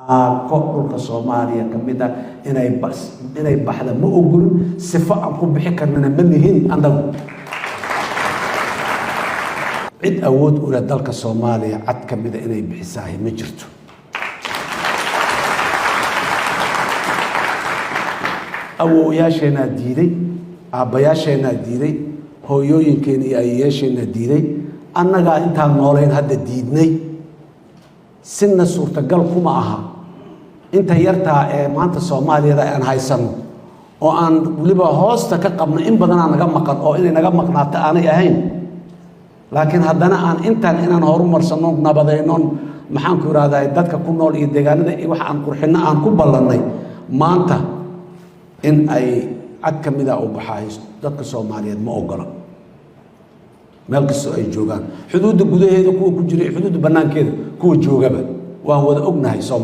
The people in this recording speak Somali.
Taako dhulka Soomaaliya ka mid ah inay baxda ma ogolin. Sifo aan ku bixi karnana ma lihin annagu. Cid awood u leh dalka Soomaaliya cad ka mida inay bixisaahay ma jirto. Awoowayaasheenaa diiday, aabbayaasheenaa diiday, hooyooyinkeena iyo ayeyaasheenaa diiday. Annagaa intaan noolayn hadda diidnay. Sina suurtagal kuma aha inta yartaa ee maanta Soomaaliyada aan haysanno oo aan weliba hoosta ka qabno. In badanaa naga maqan oo inay naga maqnaato aanay ahayn, laakiin haddana aan intaan inaan horumarsanno, nabadaynon, maxaanku ihahdaa, dadka ku nool iyo deegaanada iyo waxa aan qurxinno aan ku ballannay, maanta in ay cad ka mida u baxaayo dadka Soomaaliyeed ma ogola, meel kastoo ay joogaan, xuduudda gudaheeda kuwa ku jira iyo xuduudda bannaankeeda kuwa joogaba. Waan wada ognahay Soomaaliya.